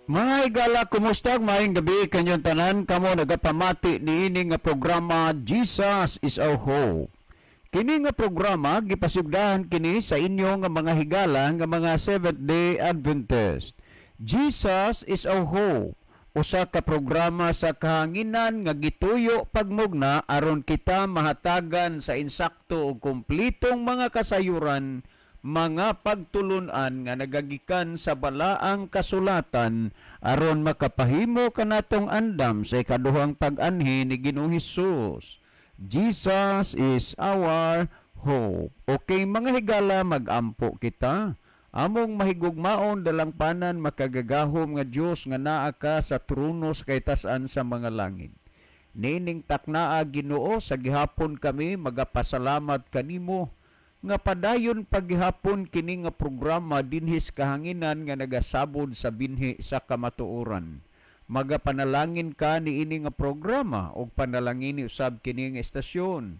Mga higala, kumusta? Maayong gabi kanyong tanan. Kamo nagapamati niini nga programa, Jesus is Our Hope. Kini nga programa gipasugdahan kini sa inyo nga mga higala nga mga Seventh-day Adventist. Jesus is Our Hope. Usa ka programa sa kahanginan nga gituyo pagmugna aron kita mahatagan sa insakto ug kumplitong mga kasayuran, mga pagtulunan nga nagagikan sa balaang kasulatan aron makapahimo kanatong andam sa ikaduhang pag-anhi ni Ginoong Hesus. Jesus is our hope. Okay, mga higala, magampo kita. Among mahigugmaon, dalangpanan, makagagahom nga Dios nga naa ka sa trono sa kaytas-an sa mga langit. Niining taknaa, Ginoo, sa gihapon kami magapasalamat kanimo nga padayon paghihapon kini nga programa dinhi sa kahanginan nga nagasabod sa binhi sa kamatuoran. Magapanalangin ka niini nga programa ug panalangini usab kini nga estasyon.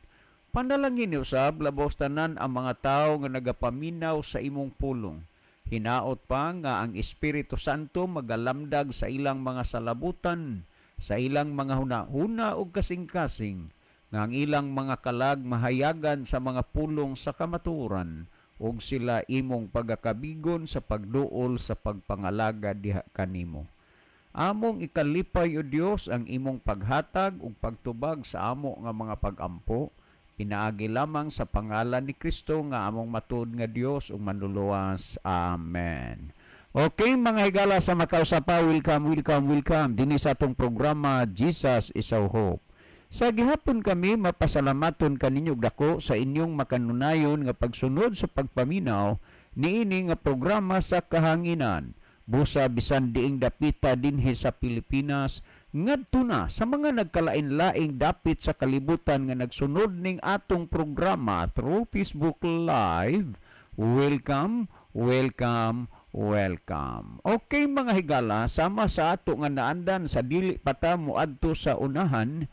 Panalangini usab labaw tanan ang mga tawo nga nagapaminaw sa imong pulong. Hinaot pa nga ang Espiritu Santo magalamdag sa ilang mga salabutan, sa ilang mga hunahuna ug kasing-kasing, nga ang ilang mga kalag mahayagan sa mga pulong sa kamatuoran ug sila imong pagakabigon sa pagduol sa pagpangalaga diha kanimo. Among ikalipay, o Dios, ang imong paghatag ug pagtubag sa amo nga mga pagampo pinaagi lamang sa pangalan ni Kristo nga among matuod nga Dios ug manluluwas. Amen. Okay, mga higala sa makausapa, welcome, welcome, welcome dinhi sa atong programa, Jesus is Our Hope. Sa gihapon kami mapasalamaton kaninyo dako sa inyong makanunayon nga pagsunod sa pagpaminaw niini nga programa sa kahanginan. Busa bisan diing dapita dinhi sa Pilipinas ngadto na sa mga nagkalain-laing dapit sa kalibutan nga nagsunod ning atong programa through Facebook Live. Welcome, welcome, welcome. Okay, mga higala, sama sa ato nga naandan sa dili pa ta moadto sa unahan,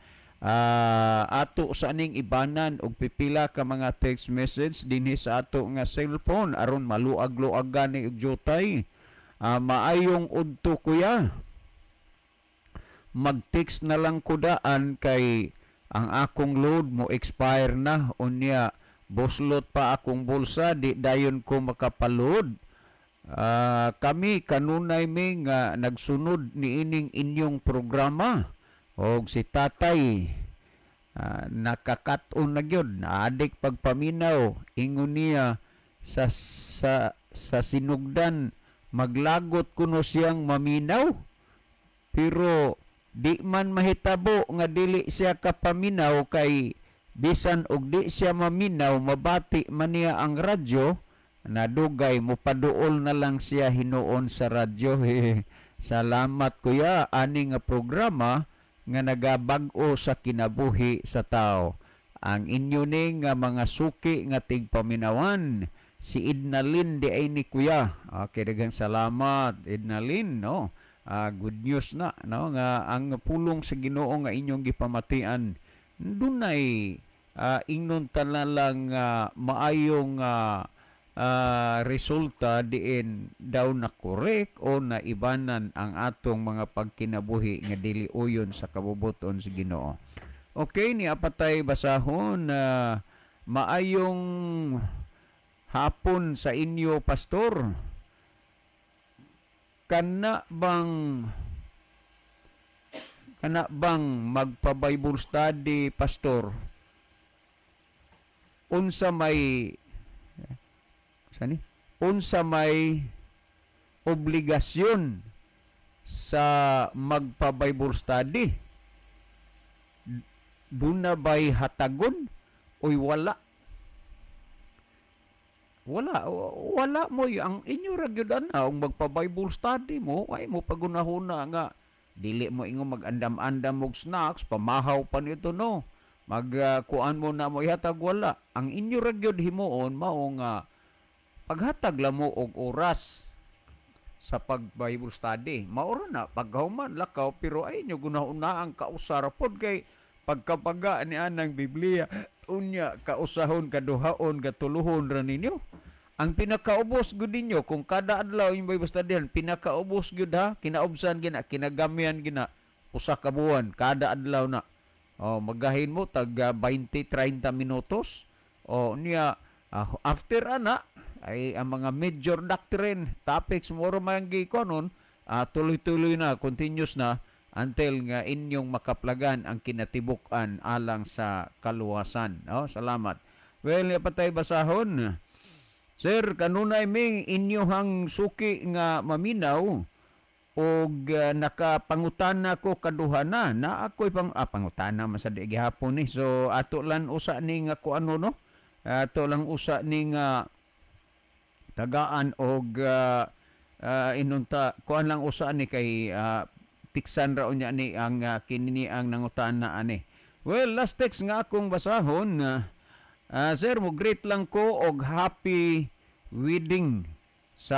ato sa ning ibanan og pipila ka mga text message dinhi sa ato nga cellphone aron maluag-luag gani og jutay. Maayong udto, kuya. Mag-text na lang ko daan kay ang akong load mo expire na, unya buslot pa akong bulsa, di dayon ko makapaload. Kami kanunay mi nga nagsunod niining inyong programa og si tatay nakakat-on na gyud, naadik pagpaminaw. Ingon niya sa sinugdan maglagot kuno siyang maminaw, pero di man mahitabo nga dili siya kapaminaw kay bisan og di siya maminaw, mabati man niya ang radyo. Nadugay mopaduol na lang siya hinuon sa radyo. Salamat, kuya, ani nga programa nga nagabag-o sa kinabuhi sa tao. Ang inyo ning nga mga suki nga tigpaminawan, si Idnalin di ay ni kuya. Okay, daghang salamat, Idnalin, no. Good news na, no, nga ang pulong sa Ginoo nga inyong gipamatian dunay ingnon tanan lang maayong resulta diin daw na correct o na ibanan ang atong mga pagkinabuhi nga dili uyon sa kabubuton sa Ginoo. Okay, ni apatay basahon na maayong hapon sa inyo, pastor. Kana bang magpa-Bible study, pastor? Unsa may sani? Unsa may obligasyon sa magpa-Bible study? Duna ba'y hatagon oy wala? Wala, wala mo ang inyo ra gyud ana. Ang magpa-Bible study mo ay mo pagunahuna nga dili mo ingon mag-andam-andam og snacks, pamahaw pa nito, no, mag kuan mo na mo ihatag. Wala, ang inyo ra gyud himuon mao nga paghatag lang mo og oras sa pag Bible study. Mao ra na, pagkahuman lakaw, pero ay inyo gunahuna ang kausara pod kay pagkapaga ni anang Biblia unya kausahon, kaduhaon, katuluhon ra ninyo. Ang pinakaubos gud ninyo kung kada adlaw yung Bible study, pinakaubos gyud ha, kinaubsan gina, kinagamyan gina 1 ka buwan kada adlaw na. Oh, magahin mo tag 20 30 minutos. O niya after ana ay ang mga major doctrine topics mo man gikonon, tuloy-tuloy na, continuous na until nga inyong makaplagan ang kinatibuk-an alang sa kaluwasan. Oh, salamat. Well, patay basahon. Sir, kanunay ming inyohang suki nga maminaw og nakapangutana ko kaduha na na ako'y pangutana man sa di gihapon ni. So ato lang usa ni nga kuano, no, ato lang usa ni nga tagaan og inunta kuan lang usa ni kay tiksan ra unya ni ang kinini ang nangutana ani. Well, last text nga akong basahon, sir, mo greet lang ko og happy wedding sa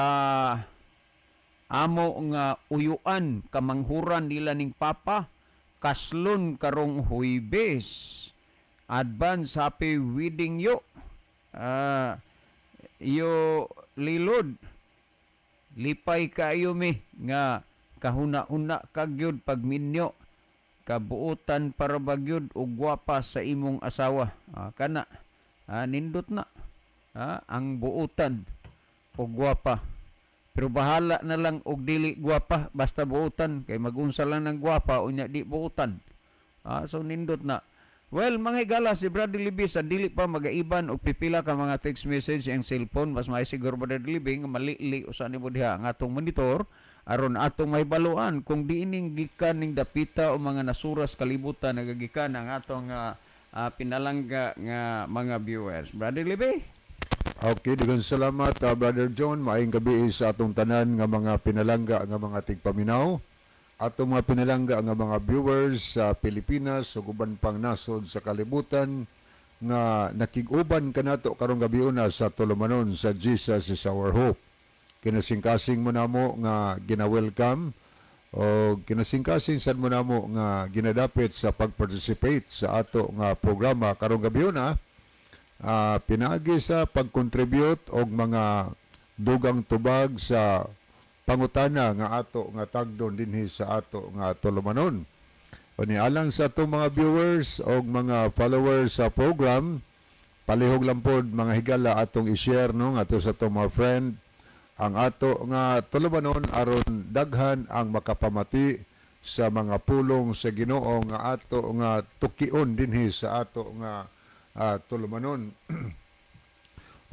amo nga uyuan, kamanghuran nila ning papa, kaslon karong Huwebes. Advance happy wedding yo. Yo lilod, lipay kaayo mi nga kahuna-huna kagyud pagminyo, kabuutan para bagyod og gwapa sa imong asawa. Kana nindot na ang buutan og gwapa, pero bahala na lang og dili gwapa, basta buutan, kay magunsa lang ng gwapa unya di buutan. So nindot na. Well, mga higala, si Brother Libby sa dili pa magaiban og pipila ka mga text message ang cellphone, mas may siguro, Brother Libby, nga malili usa nimo diha ang atong monitor aron atong mahibaluan kung diining gikan ning dapita o mga nasuras kalibutan nagagikan ang atong pinalangga nga mga viewers. Brother Libby? Okay, daghang salamat, Brother John. Maayong gabi sa atong tanan nga mga pinalangga nga mga tigpaminaw. Atong mga pinalangga nga mga viewers sa Pilipinas ug uban pang nasod sa kalibutan nga nakig-uban kanato karong gabi una sa tulumanon sa Jesus is Our Hope. Kinasingkasing mo namo nga gina-welcome o kinasingkasing sad mo namo nga ginadapit sa pag-participate sa ato nga programa karong gabi una, pinaagi sa pag-contribute og mga dugang tubag sa pangutana nga ato nga tagdon dinhi sa ato nga tulumanon. O ni alang sa atong mga viewers og mga followers sa program, palihog lang pod, mga higala, atong i-share, no, ato sa atong mga friend ang ato nga tulumanon aron daghan ang makapamati sa mga pulong sa Ginoo nga ato nga tukion dinhi sa ato nga tulumanon.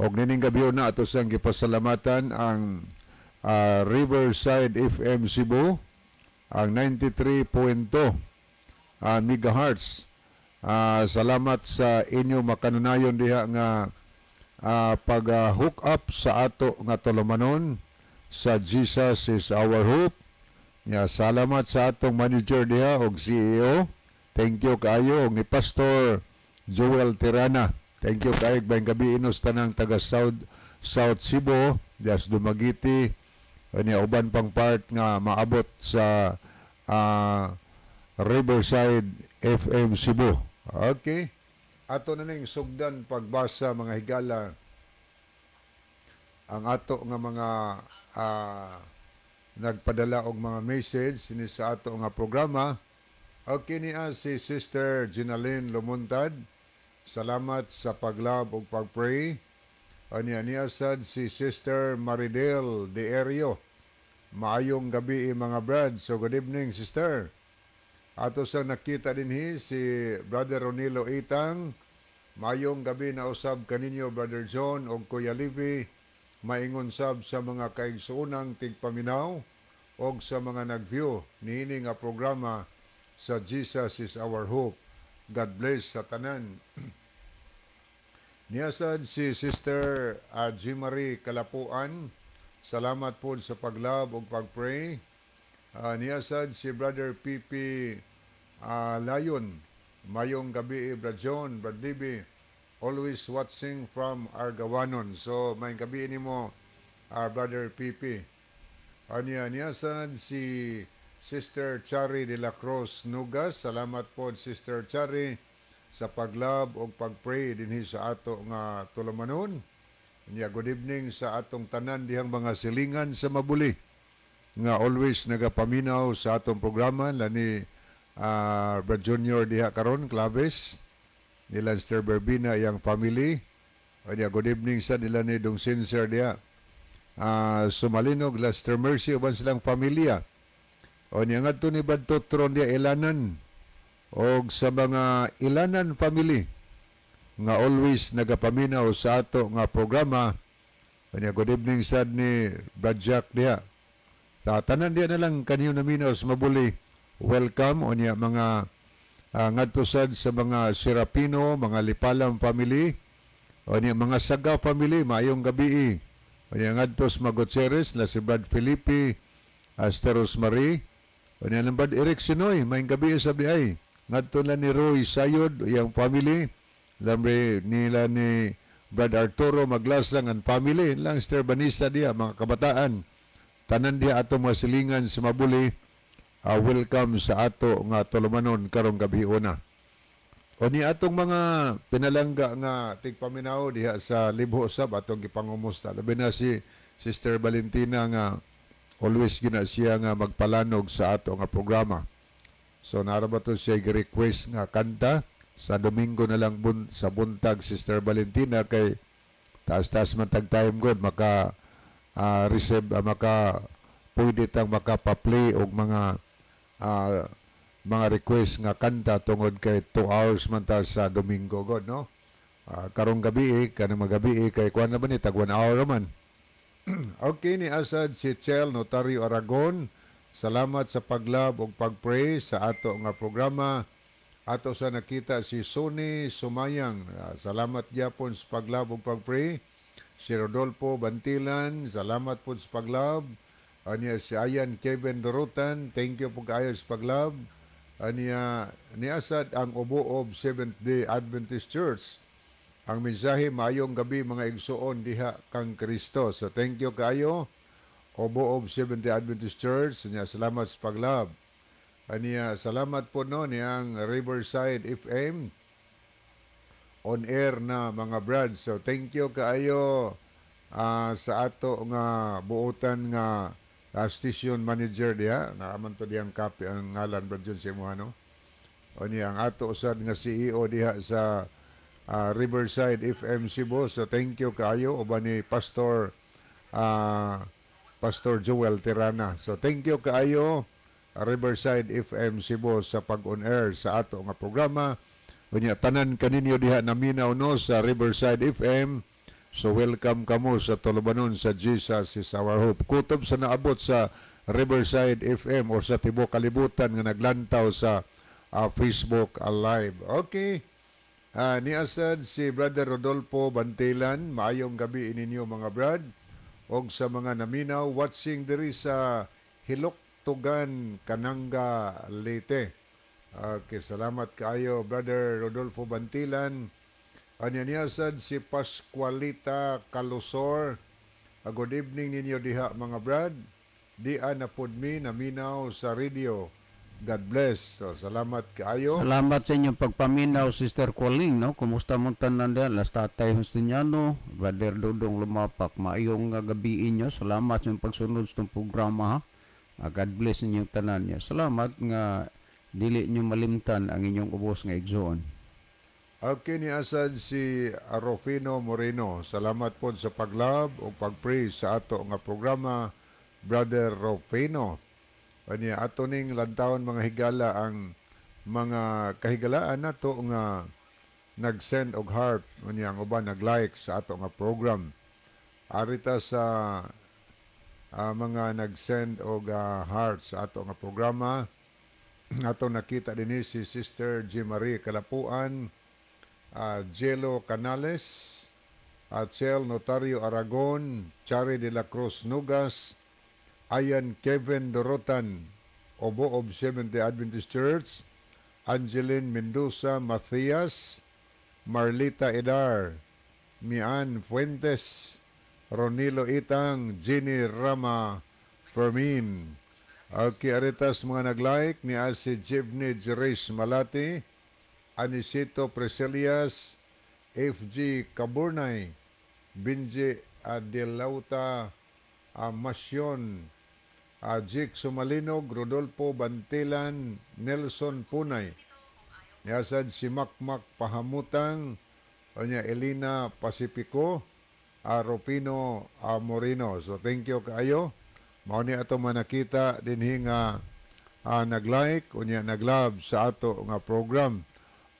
Og nining gabi na ato sang gipasalamatan ang Riverside FM Cebu, ang 93.2 megahertz. Salamat sa inyo makanunayon diha nga pag hook up sa ato nga tulumanon sa Jesus is Our Hope. Ya, salamat sa atong manager diha og CEO. Thank you kaayo og ni Pastor Joel Tirana. Thank you kaayo. Maayong gabi inos tanang taga South South Cebu, das Dumaguete, niya uban pang part nga maabot sa Riverside FM Cebu. Okay. Ato na ning sugdan pagbasa, mga higala, ang ato nga mga nagpadala og mga message ni sa ato nga programa. Okay niya si Sister Ginaline Lumuntad. Salamat sa pag-love ug pag-pray. Anya niya sad si Sister Maridel De Erio. Maayong gabi, mga brad. So good evening, sister. Ato sa nakita dinhi si Brother Ronilo Itang. Maayong gabi na usab kaninyo, Brother John ug Kuya Levi. Maingon sab sa mga kaigsuonang tigpaminaw og sa mga nag-view niini nga programa sa Jesus is Our Hope. God bless sa tanan. Niyasad si Sister G. Marie Kalapuan. Salamat po sa pag-love ug pag-pray. Niyasad si Brother PP Lion. Mayong gabi, Brad John, Brad Libby. Always watching from Argawanon. So, mayong gabi nimo, Brother PP. Anya niyasad si Sister Chari de la Cruz Nugas. Salamat po, Sister Chari, sa pag-love o pag-pray dinhi sa ato nga tulumanon. Nya good evening sa atong tanan dihang mga silingan sa Mabuli nga always nagapaminaw sa atong programa, lani Brad Junior diha karon Claves, nila Sister Berbina, iyang family. Nya good evening sa nila ni Dong Sincere diha. Sumalinog, Lester Mercy uban silang pamilya. O niya ngadto ni Brad Totron diha Ilanan og sa mga Ilanan family nga always nagapaminaw sa ato nga programa. Kanya good evening sad ni Brad Jack diha. Tanan diha na lang kanyo naminaw sa Mabuli. Welcome. O niya mga ngadto sad sa mga Serapino, mga Lipalam family. O niya mga Saga family, maayong gabi. O niya ngadto sa mga Gutierrez na si Brad Felipe, Asteros Marie. O niya lang Brad Eric Sinoy, maayong gabi sa ay. Ngadto na ni Roy Sayod, iyang family. Lambre nila ni Brad Arturo Maglasang and family, lang Sister Vanessa diha, mga kabataan. Tanan diha ato mga silingan sa Mabuli, welcome sa ato nga tulumanon karong gabi una. O ni atong mga pinalangga nga tigpaminaw diha sa Libho sab atong gipangumusta. Labi na si Sister Valentina nga always gina siya nga magpalanog sa ato nga programa. So nara ba to siya request nga kanta sa Domingo na lang sa buntag, Sister Valentina, kay taas-taas man tag time god maka receive, maka pwede tang makapa-play og mga request nga kanta tungod kay 2 hours man ta sa Domingo god, no? Karong gabi eh, kanang magabi eh, kay kuan na ba ni tag 1 hour man. Okay, ni asad si Chel Notario Aragon. Salamat sa paglove ug pagpray sa ato nga programa. Ato sa nakita si Sonny Sumayang. Salamat gyapon sa paglove ug pagpray. Si Rodolfo Bantilan, salamat po sa paglove. Anya si Ayan Kevin Dorotan, thank you po kaayo sa paglove. Anya ni asad ang Ubuob Seventh Day Adventist Church. Ang mensahe, maayong gabi mga igsuon diha kang Kristo. So thank you kaayo, Ubuob Seventh Day Adventist Church. Anya salamat sa paglove. Anya salamat po no niyang Riverside FM on air na mga brad. So thank you kaayo sa ato nga buotan nga station manager diha. Naaman to diyang copy ang ngalan, Brad John, sa imo, no? O niya ang ato usad nga CEO diha sa Riverside FM Cebu. So thank you kaayo uban ni Pastor Joel Tirana. So thank you kaayo, Riverside FM Cebu, sa pag-on air sa ato nga programa. Unya tanan kaninyo diha naminaw no sa Riverside FM. So welcome kamo sa tulumanon sa Jesus is Our Hope. Kutob sa naabot sa Riverside FM or sa tibuok kalibutan nga naglantaw sa Facebook Live. Okay. Ni asad si Brother Rodolfo Bantilan, maayong gabi ininyo mga brad og sa mga naminaw watching diri sa Hilok Tugan, Kananga, Leyte. Okay, salamat kaayo, Brother Rodolfo Bantilan. Anya niya sad si Pascualita Calusor. Good evening ninyo diha mga brad. Di na pud mi naminaw sa radio. God bless. So, salamat kaayo. Salamat sa inyong pagpaminaw, Sister Colling, no? Kumusta mo tanan diyan? Las Tatay Justiniano, Brother Dudong Lumapak, maayong gabi inyo. Salamat sa inyong pagsunod sa itong programa, ha? God bless inyong tanan niya. Salamat nga dili nyo malimtan ang inyong ubos nga igsoon. Okay, ni asad si Arofino Moreno. Salamat po sa paglove o pagpray sa ato nga programa, Brother Rofino. Anya ato ning lantawon mga higala ang mga kahigalaan nato nga nag-send og heart, unya ang uban nag-like sa ato nga program. Arita sa mga nag-send og heart sa ato nga programa. Ato nakita dinhi si Sister G. Marie Kalapuan, Jello Canales, Chel Notario Aragon, Chari de la Cruz Nugas, Ayan Kevin Dorotan, Obo of Seventh-day Adventist Church, Angeline Mendoza Mathias, Marlita Edar, Mian Fuentes, Ronilo Itang, Jenny Rama Fermin. Okay, aritas mga nag-like ni si Jibney Jerez Malati, Anisito Preselias, FG Kaburnay, Benji Delauta, Masyon, Jake Sumalinog, Rodolfo Bantilan, Nelson Punay. Niasad si Makmak Pahamutang, unya Elena Pacifico, Rufino Moreno. So thank you kaayo. Mao ni ato manakita dinhi nga nag-like unya nag-love sa ato nga program.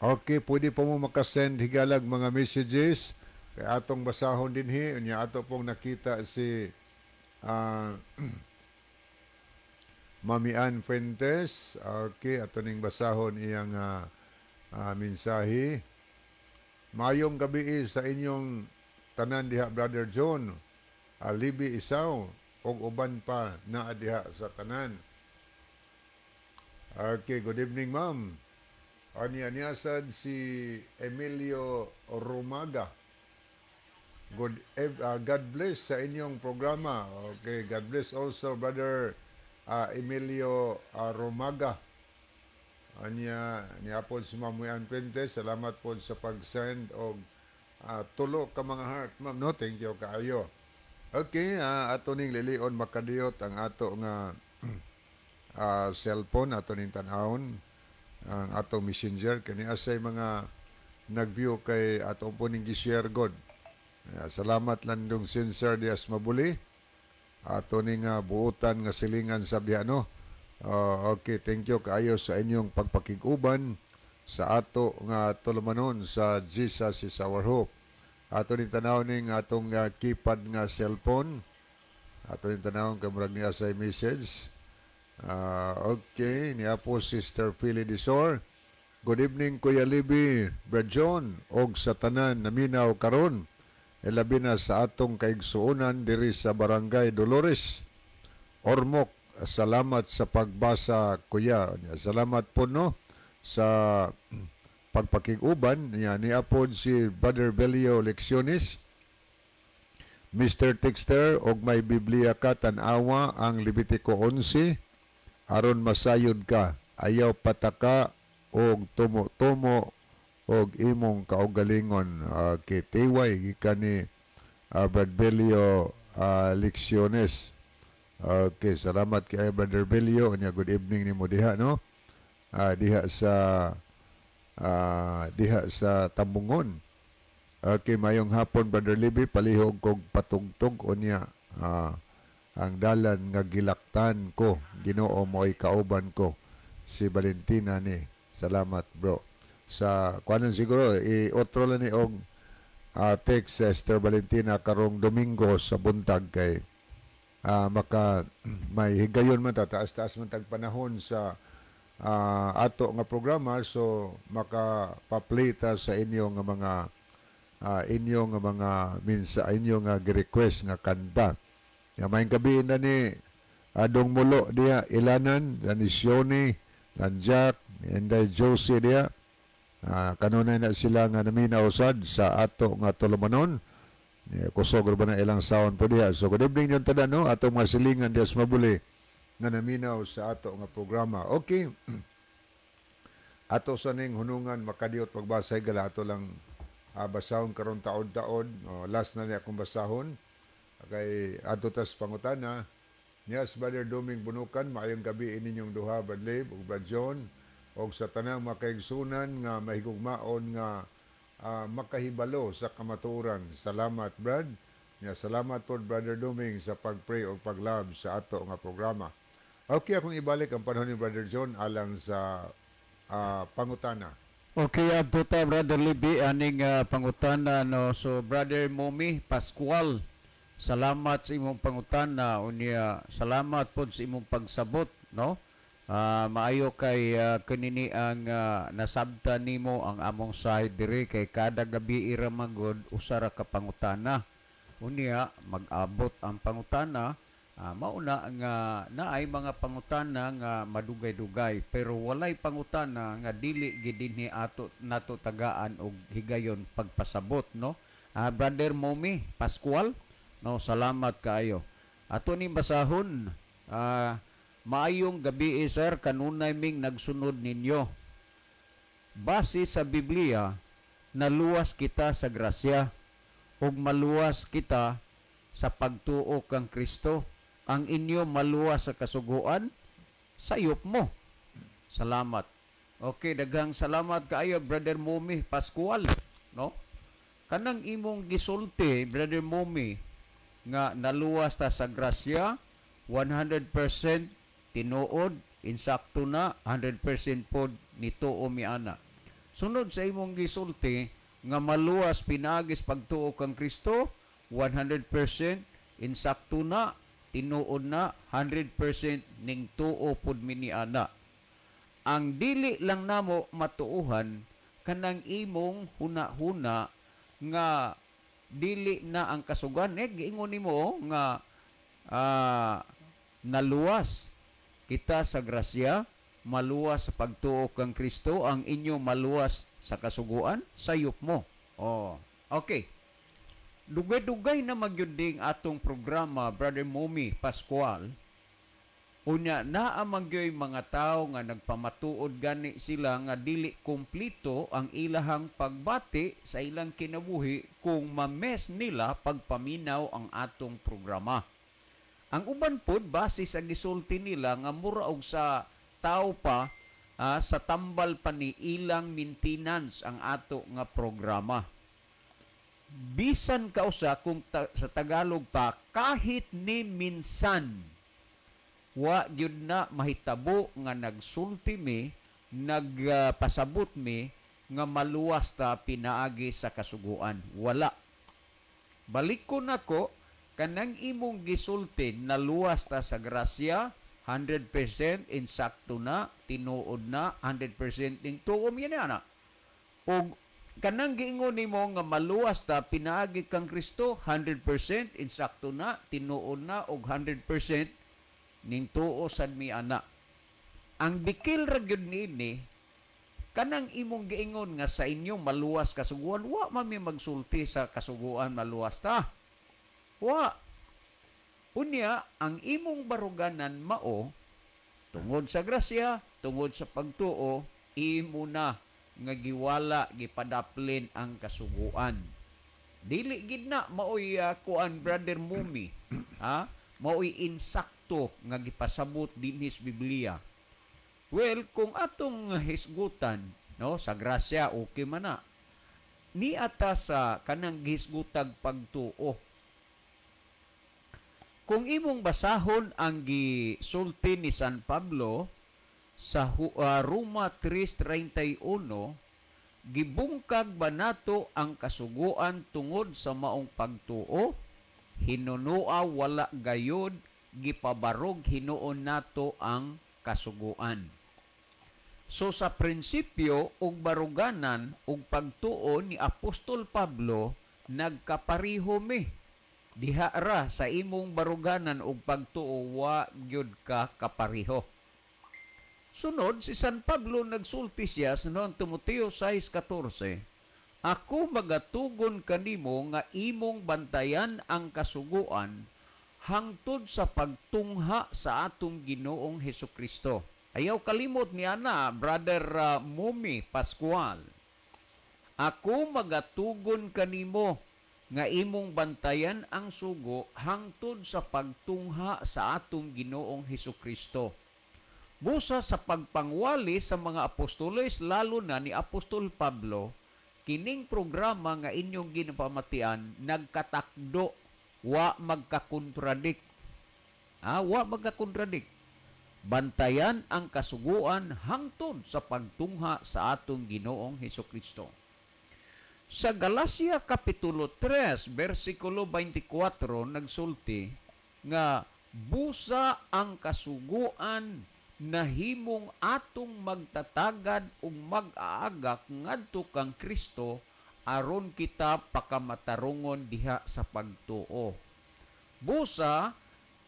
Okay, pwede po mo makasend higalag mga messages kay atong basahon dinhi. Unya ato pong nakita si Mami Ann Fuentes. Okay, ato ning basahon iyang mensahe. Mayong gabi sa inyong tanan diha, Brother John, Alibi Isaw ug uban pa naa diha sa tanan. Okay, good evening, ma'am. Ani niasad si Emilio Romaga. God bless sa inyong programa. Okay, God bless also, Brother Emilio Romaga. Anya niapod si Ma'am Ann Fuentes, salamat po sa pag-send og tulo ka mga heart, ma'am, no? Thank you kaayo. Okay, ato ning lilion makadiyot ang ato nga cellphone, ato ning tan-awon ang atong Messenger kani asay mga nag-view kay ato po ning gi-share god. Salamat landong Sincere Dias Mabuli. Ato ning buutan nga silingan sa diha, no. Okay, thank you kaayo sa inyong pagpakig-uban sa ato nga tulumanon sa Jesus Is Our Hope. Ato ning tanaw ning atong keypad nga cellphone. Ato ning tanawon kay murag niya sa message. Okay, niya po Sister Philly Disor. Good evening, Kuya Libby, Brad John, og sa tanan naminaw karon. Ilabi na sa atong kaigsuonan diri sa Barangay Dolores, Ormoc. Salamat sa pagbasa, Kuya. Salamat po, no, sa pagpakig-uban. Niya niapod si Brother Belio Lecciones. Mr. Texter, og may Biblia ka, tan-awa ang Levitico 11 aron masayod ka. Ayaw pataka og tumo-tumo og imong kaugalingon. Okay, tiway gikan ni Brad Belio Lecciones. Okay, salamat kay Brother Belio. Unya good evening nimo diha, no? Diha sa Tambungon. Okay, mayong hapon, Brother Libby, palihog kog patugtog unya "Ang Dalan nga Gilaktan Ko, Ginoo mo'y kauban ko." Si Valentina ni. Salamat, bro. Sa kuanon siguro i-otro lang ni og text Sister Valentina karong Domingo sa buntag kay maka may higayon man ta, taas-taas man tag panahon sa ato nga programa, so maka pa-play ta sa inyo nga mga inyo nga mga minsa inyo nga gi-request nga kanta. Ya, may gabi na ni Adong Mulo diya Ilanan, ni Sione, lan Jack, Inday Josie diya. Kanunay na sila nga naminaw sad sa ato nga tulumanon. Kusog ra ba na ilang sound po diha. So good evening yung tanan, no, atong mga silingan diya sa Mabuli nga naminaw sa ato nga programa. Okay. Ato sa ning hunungan makadiyot pagbasa gala ato lang basahon karon taod-taod. Oh, last na niya akong basahon. Kay adto tas pangutana. Niya si Brother Doming Bunukan, maayong gabi ininyong duha, Brad Lib ug Brad John, og sa tanang makaigsunan nga mahigugmaon nga makahibalo sa kamatuoran. Salamat, Brad. Nya salamat po, Brother Doming, sa pag-pray og pag-love sa ato nga programa. Okay, akong ibalik ang panahon ni Brother John alang sa pangutana. Okay, adto ta, Brother Libby, aning pangutana, no. So Brother Momi Pascual, salamat sa imong pangutana unya salamat pod sa imong pagsabot, no. Maayo kay kanini ang nasabta nimo ang among side diri kay kada gabi ira magod usa ra ka pangutana. Unya mag-abot ang pangutana, mauna nga naay mga pangutana nga madugay-dugay pero walay pangutana nga dili gid dinhi ato nato tagaan og higayon pagpasabot, no. Brother Momi Pascual, no, salamat kaayo. Ato ning basahon, maayong gabi sir, kanunay ming nagsunod ninyo. Base sa Biblia, naluwas kita sa grasya ug maluwas kita Sa pagtuo kang Kristo, ang inyo maluwas sa kasuguan, sayop mo. Salamat. Okay, daghang salamat kaayo, Brother Mumi Pascual, no? Kanang imong gisulti, Brother Mumi, nga naluwas ta sa grasya, 100% tinuod, insakto na, 100% pod nituo mi ana. Sunod sa imong gisulti nga maluwas pinaagis pagtuo kang Kristo, 100% insakto na, tinuod na, 100% ning tuo pod mi ni ana. Ang dili lang namo matuohan kanang imong huna-huna nga dili na ang kasugan, eh giingon nimo nga naluwas kita sa grasya, maluwas sa pagtuo kang Kristo, ang inyo maluwas sa kasuguan, sayop mo. Oh, okay. Dugay-dugay na magyud ding atong programa, Brother Mumi Pascual. Unya naa man gyoy mga tawo nga nagpamatuod gani sila nga dili kumplito ang ilahang pagbati sa ilang kinabuhi kung ma-miss nila pagpaminaw ang atong programa. Ang uban pod, base sa gisulti nila nga mura og sa tao pa, sa tambal pa ni ilang maintenance ang ato nga programa. Bisan kausa kung sa Tagalog pa, kahit ni minsan wa gyud na mahitabo nga nagsulti mi, nagpasabot mi nga maluwas ta pinaagi sa kasuguan. Wala. Balik ko nako kanang imong gisulti, naluwas ta sa grasya, 100% insakto na, tinuod na, 100% ning tuo mi na. Og kanang giingon nimo nga maluwas ta pinaagi kang Kristo, 100% insakto na, tinuod na, og 100% ning tuo sad mi ana. Ang bikil ra gyud niini kanang imong giingon nga sa inyo maluwas kasuguan, wa man mi magsulti sa kasuguan maluwas ta. Wa. Unya ang imong baruganan mao tungod sa grasya, tungod sa pagtuo, imo na nga giwala, gipadaplin ang kasuguan. Dili gid na maoy kuan, Brother Mumi, ha? Maoy insakto nga gipasabot dinhi sa Biblia. Well, kung atong hisgutan, no, sa grasya okay man na. Ni ata sa kanang gihisgutag pagtuo. Kung imong basahon ang gisulti ni San Pablo sa Roma 3:31, gibungkag ba nato ang kasuguan tungod sa maong pagtuo? Hinunua wala gayod, gipabarog hinuon nato ang kasuguan. So sa prinsipyo ug baruganan ug pagtuo ni Apostol Pablo, nagkapariho mi. Diha ra sa imong baruganan ug pagtuo wa gyud ka kapariho. Sunod, si San Pablo nagsulti siya sa noong Timoteo 6:14, ako magatugon kanimo nga imong bantayan ang kasuguan hangtod sa pagtungha sa atong Ginoong Hesukristo. Ayaw kalimot ni ana, Brother Mumi Pascual. Ako magatugon kanimo nga imong bantayan ang sugo hangtod sa pagtungha sa atong Ginoong Hesukristo. Busa sa pagpangwali sa mga apostoles, lalo na ni Apostol Pablo, kining programa nga inyong ginapamatian nagkatakdo, wa magkakontradik. Wa magkakontradik. Bantayan ang kasuguan hangtod sa pagtungha sa atong Ginoong Hesukristo. Sa Galacia Kapitulo 3, versikulo 24, nagsulti nga busa ang kasuguan nahimong atong magtatagad ug mag-aagak ngadto kang Kristo aron kita pakamatarungon diha sa pagtuo. Busa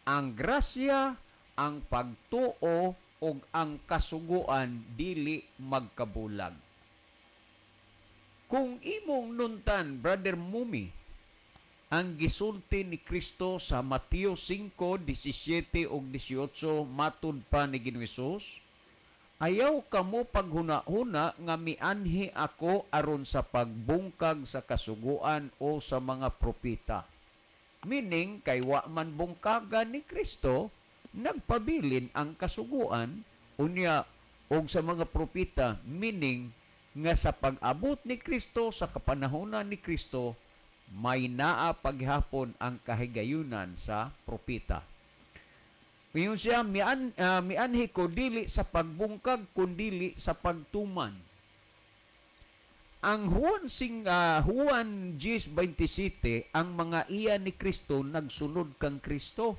ang grasya, ang pagtuo ug ang kasuguan dili magkabulag. Kung imong nuntan, Brother Mumi, ang gisulti ni Kristo sa Mateo 5:17 ug 18 matud pa ni Ginoong Hesus, ayaw kamo paghuna-huna nga mianhi ako aron sa pagbungkag sa kasuguan o sa mga propeta. Meaning, kay wa man bungkaga ni Kristo, nagpabilin ang kasuguan unya og sa mga propeta, meaning nga sa pag-abot ni Kristo, sa kapanahonan ni Kristo, may naa paghapon ang kahigayunan sa propeta. Ngayon siya, mianhi ko dili sa pagbungkag kundili sa pagtuman. Ang Juan 10:27, ang mga iya ni Kristo nagsunod kang Kristo.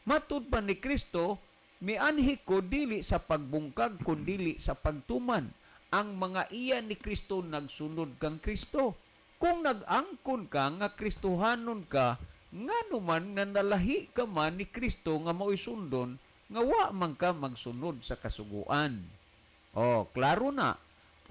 Matud pa ni Kristo, mianhi ko dili sa pagbungkag kundili sa pagtuman. Ang mga iya ni Kristo nagsunod kang Kristo. Kung nag-angkon ka nga Kristohanon ka, ngano man nga nalahi ka man ni Kristo nga mao'y sundon, nga wa man ka magsunod sa kasuguan. Oh, klaro na.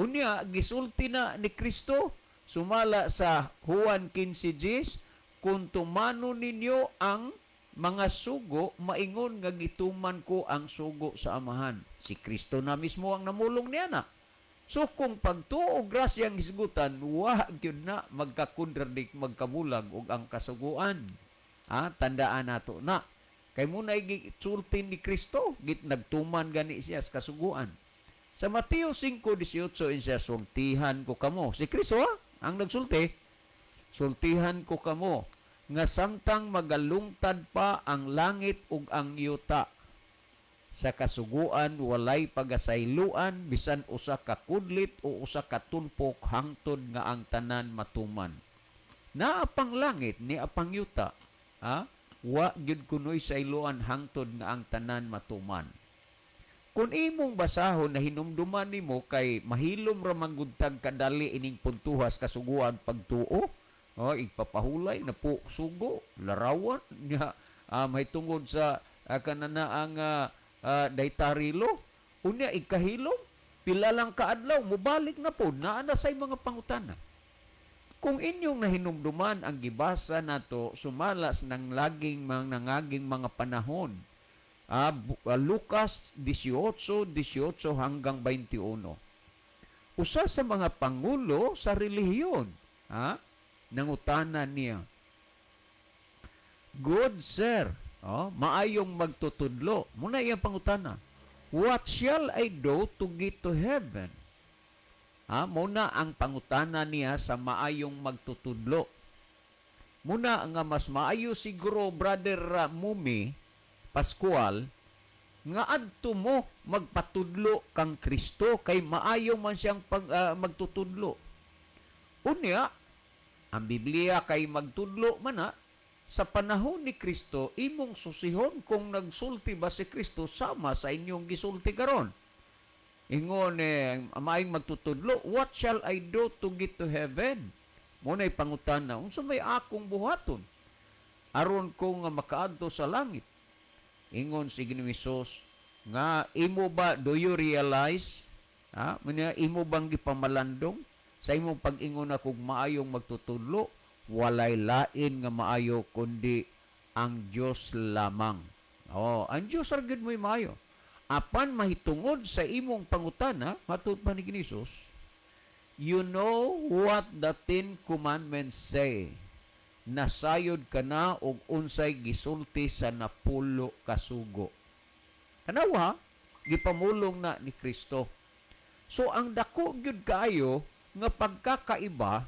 Unya, gisulti na ni Kristo, sumala sa Juan 15:10, kung tumano ninyo ang mga sugo, maingon nga gituman ko ang sugo sa Amahan. Si Kristo na mismo ang namulong niya na. So kung pagtuo grasya ang hisgutan, wa gyud na magkakontradict, magkabulag og ang kasuguan. Ha? Tandaan nato na. Kay muna gisulti ni Kristo, git nagtuman gani siya sa kasuguan. Sa Mateo 5:18 siya, sultihan ko kamo. Si Kristo ha, ang nagsulti. Sultihan ko kamo nga samtang magalungtad pa ang langit ug ang yuta, sa kasuguan walay pagasayloan bisan usa ka kudlit o usa ka tulpok hangtod nga ang tanan matuman. Naa pang langit ni apang yuta, ha? Wa gyud kunoy sayloan hangtod nga ang tanan matuman. Kung imong basahon na hinumduman nimo kay mahilom ra man gud tag kadali ining puntuhas kasuguan pagtuo, oh, igpapahulay na po sugo larawan niya, mahitungod sa kanana ang daytarilo, unya ikahilom pila lang kaadlaw mobalik na po naa na say mga pangutana. Kung inyong nahinumduman ang gibasa nato sumalas ng laging mga nangaging mga panahon, Lucas 18:18 hanggang 21. Usa sa mga pangulo sa relihiyon, ha, nangutana niya, "Good sir," oh, maayong magtutudlo. Muna iyang pangutana, "What shall I do to get to heaven?" Ha, muna ang pangutana niya sa maayong magtutudlo. Muna nga mas maayo siguro, Brother Mumi Pascual, nga adto mo magpatudlo kang Kristo kay maayo man siyang magtutudlo. Unya, ang Biblia kay magtudlo man na, sa panahon ni Kristo, imong susihon kung nagsulti ba si Kristo sama sa inyong gisulti karon. Ingon maayong magtutudlo, "What shall I do to get to heaven?" Muna'y pangutana, unsa may akong buhaton aron ko nga makaadto sa langit? Ingon si Ginoong Hesus nga imo ba, do you realize, ha, muna imo bang gipamalandong sa imong pag-ingon akong maayong magtutudlo, walay lain nga maayo kundi ang Dios lamang. Oh, ang Dios ra gyud mo'y maayo. Apan mahitungod sa imong pangutana, matud pa ni Hesus, you know what the Ten Commandments say. Nasayod ka na og unsay gisulti sa 10 kasugo. Tanawa, gipamulong na ni Kristo. So ang dako gyud kaayo nga pagkakaiba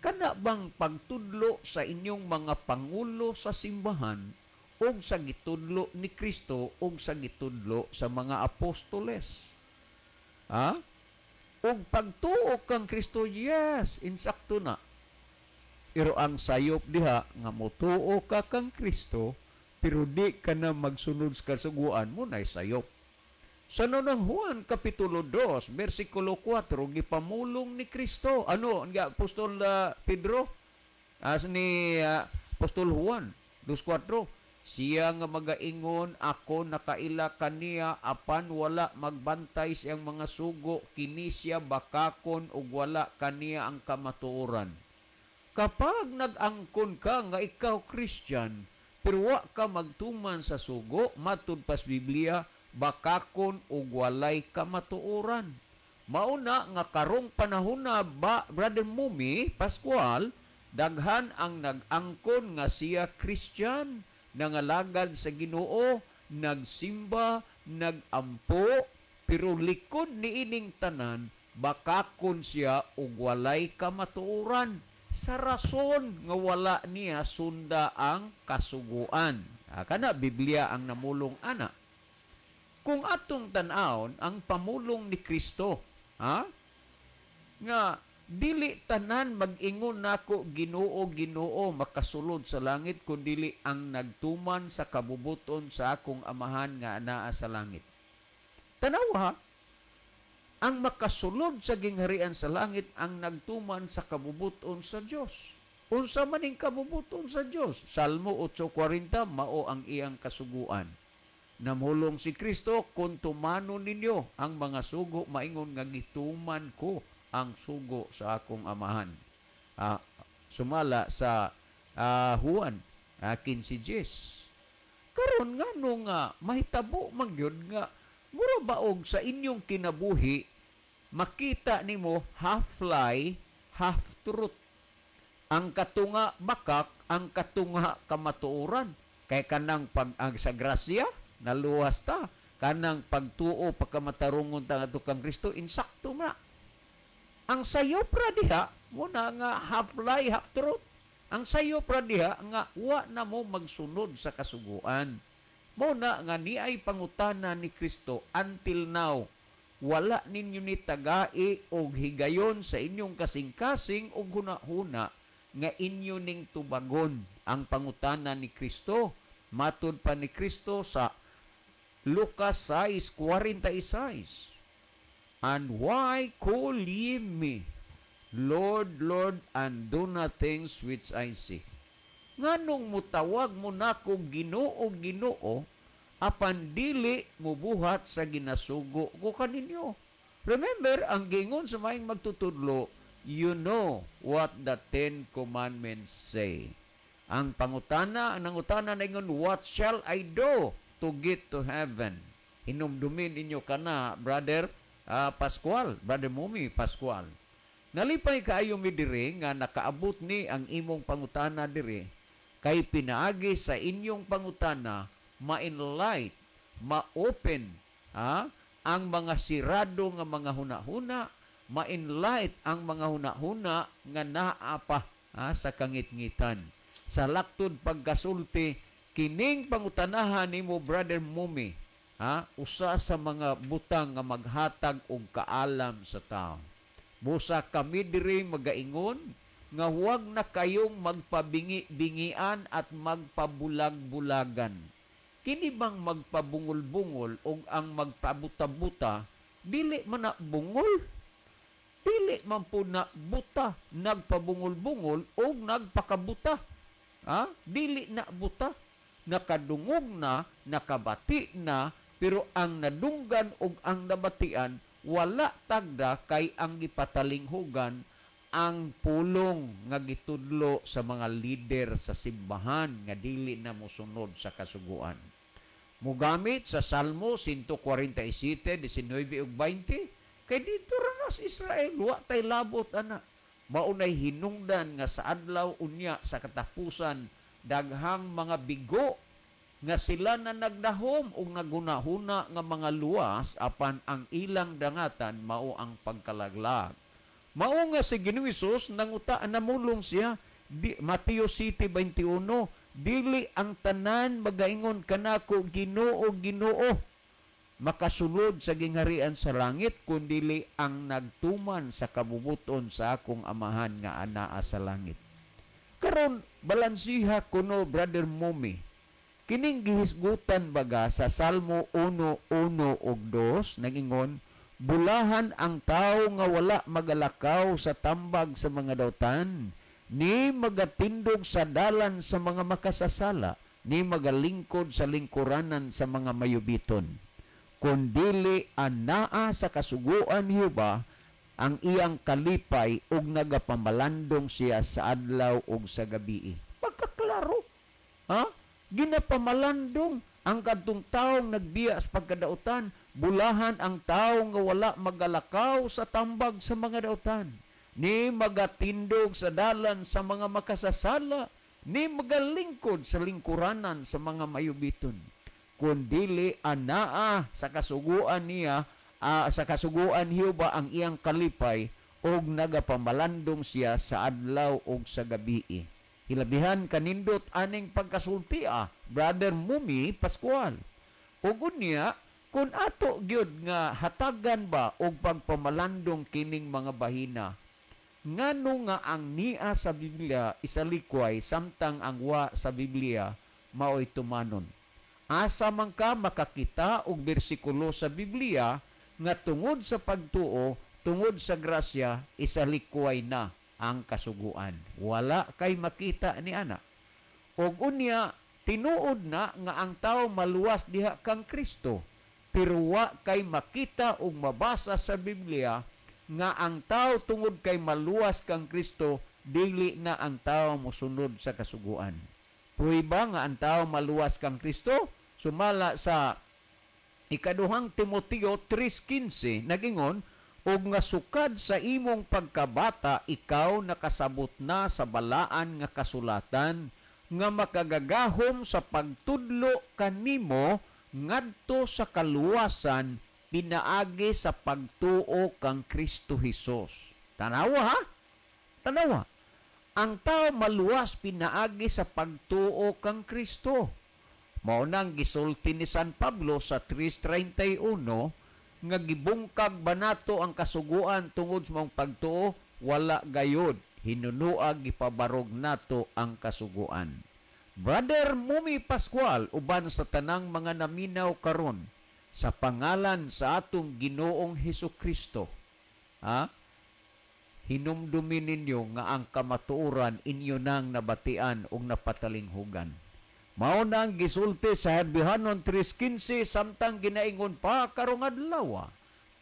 kana bang pagtudlo sa inyong mga pangulo sa simbahan og sa gitudlo ni Kristo og sa gitudlo sa mga apostoles. Ha? Og pagtuo kang Kristo, yes, insakto na. Pero ang sayop diha nga motuo ka kang Kristo pero di ka na magsunod sa kasuguan mo nay sayop. Sa nunang Juan Kapitulo 2, versikulo 4, gipamulong ni Kristo. Ano, nga Apostol Pedro? As ni Apostol Juan 2:4, siya nga magaingon, ako nakaila kaniya, apan wala magbantay siyang mga sugo, kini siya bakakon ug wala kaniya ang kamatuoran. Kapag nag-angkon ka nga ikaw Christian, pero wa ka magtuman sa sugo, matud pas Biblia, bakakon ug walay kamatuoran. Mauna nga karong panahon na ba, Brother Mumi Pascual, Daghan ang nag-angkon nga siya Christian, nangalagad sa Ginoo, nagsimba, nagampo, pero likod niining tanan bakakon siya og walay kamatuoran sa rason nga wala niya sunda ang kasuguan. Kana Biblia ang namulong ana. Kung atong tan-awon ang pamulong ni Kristo, ha? Nga dili tanan mag-ingon nako, "Ginoo, Ginoo," makasulod sa langit, kun dili ang nagtuman sa kabubuton sa akong Amahan nga anaa sa langit. Tanawa, ang makasulod sa gingharian sa langit ang nagtuman sa kabubuton sa Dios. Unsa man ning kabubuton sa Dios? Salmo 8:40, mao ang iyang kasuguan. Namulong si Kristo, "Kung tumanon ninyo ang mga sugo, maingon nga gituman ko ang sugo sa akong Amahan." Sumala sa Juan 15:10. Karon nga no nga mahitabo man gyud nga mura baog sa inyong kinabuhi, makita nimo half lie, half truth. Ang katunga bakak, ang katunga kamatuoran. Kay kanang pag ang sa grasya, naluwas ta. Kanang pagtuo, pagkamatarungon ta ngadto kang Kristo, insakto na. Ang sayo pra diha, muna nga half lie, half truth. Ang sayo pra diha nga wa na mo magsunod sa kasuguan. Muna nga niay pangutana ni Kristo, until now, wala ninyo ni tagai og higayon sa inyong kasing-kasing og huna-huna nga inyo ning tubagon ang pangutana ni Kristo. Matud pa ni Kristo sa Lucas 6:46, "And why call ye me Lord, Lord, and do not things which I say?" Nganong mutawag mo nako Ginoo, Ginoo, apan dili mubuhat sa ginasugo ko kaninyo? Remember, ang gingon sa maayong magtutudlo, "You know what the Ten Commandments say." Ang pangutana, ang nangutana na ingon, "What shall I do to get to heaven?" Hinumdumin ninyo kana, Brother Pascual, Brother Mumi Pascual. Nalipay kaayo mi diri nga nakaabot ni ang imong pangutana diri, kay pinaagi sa inyong pangutana ma-enlight, ma-open ang mga sirado nga mga hunahuna, ma-enlight ang mga hunahuna nga naa pa sa kangitngitan. Sa laktod pagkasulti, kining pangutanahan nimo, Brother Mumi, usa sa mga butang nga maghatag og kaalam sa tao. Busa kami diri magaingon nga huwag na kayong magpabingi-bingian at magpabulag-bulagan. Kini bang magpabungol-bungol o ang magpabuta-buta, dili man na bungol, dili man po na buta, nagpabungol-bungol o nagpakabuta. Ha? Dili na buta, nakadungog na, nakabati na, pero ang nadunggan o ang nabatian, wala tagda, kay ang gipatalinghugan ang pulong nga gitudlo sa mga lider sa simbahan nga dili na mosunod sa kasuguan. Mugamit sa Salmo 147, 19 ug 20, kay dito ra na sa Israel, wa tay labot ana. Maunay hinungdan nga sa adlaw unya sa katapusan, daghang mga bigo nga sila na nagdahom og nagunahuna nga mga luwas, apan ang ilang dangatan mao ang pagkalaglag. Mao nga si Ginoong Hesus nanguta, namulong siya di, Mateo 7:21, "Dili ang tanan magaingon kanako, 'Ginoo, Ginoo,' makasulod sa gingharian sa langit, kundili ang nagtuman sa kabubuton sa akong Amahan nga anaa sa langit." Karon balansiha kuno, Brother Mumi, kining gihisgutan baga sa Salmo 1:1 ug 2, nagingon, "Bulahan ang tao nga wala magalakaw sa tambag sa mga dautan, ni magatindog sa dalan sa mga makasasala, ni magalingkod sa lingkuranan sa mga mayubiton. Kundili anaa sa kasuguan ni Jehova ang iyang kalipay, ug nagapamalandong siya sa adlaw ug sa gabii." Pagkaklaro, ha? Ginapamalandong ang kadtong taong nagbiya sa pagkadautan. Bulahan ang tao nga wala magalakaw sa tambag sa mga dautan. ni magatindog sa dalan sa mga makasasala, ni magalingkod sa lingkuranan sa mga mayubiton. Kun dili anaa sa kasuguan niya, sa kasuguan Jehova ang iyang kalipay, og nagapamalandong siya sa adlaw og sa gabii. Hilabihan kanindot aning pagkasulti, Brother Mumi Pascual. Ug unya, kun ato gyud nga hatagan ba og pagpamalandong kining mga bahina, ngano nga ang niya sa Biblia isalikway samtang ang wa sa Biblia maoy tumanon? Asa man ka makakita og bersikulo sa Biblia nga tungod sa pagtuo, tungod sa grasya, isalikway na ang kasuguan? Wala kay makita ni ana. Og unya, tinuod na nga ang tao maluwas diha kang Kristo, pero wa kay makita og mabasa sa Biblia nga ang tao tungod kay maluwas kang Kristo, dili na ang tao mosunod sa kasuguan. Prueba nga ang tao maluwas kang Kristo, sumala sa ikaduhang Timoteo 3:15, nagingon, og nga sukad sa imong pagkabata ikaw nakasabot na sa balaan nga kasulatan nga makagagahom sa pagtudlo kanimo ngadto sa kaluwasan pinaagi sa pagtuo kang Kristo Hesus. Tanawa ha? Tanawa. Ang tao maluwas pinaagi sa pagtuo kang Kristo. Mao nang gisulti ni San Pablo sa 3:31 nga gibungkag ba nato ang kasuguan tungod sa maong pagtuo? Wala gayod. Hinunuag gipabarog nato ang kasuguan. Brother Mumi Pascual, uban sa tanang mga naminaw karon sa pangalan sa atong Ginoong Hesus Kristo, ha? Hinumdumin ninyo nga ang kamatuoran inyo nang nabatian ug napatalinghugan. Mao nang gisulti sa Herbihanon 3:15 samtang ginaingon pa karong adlaw,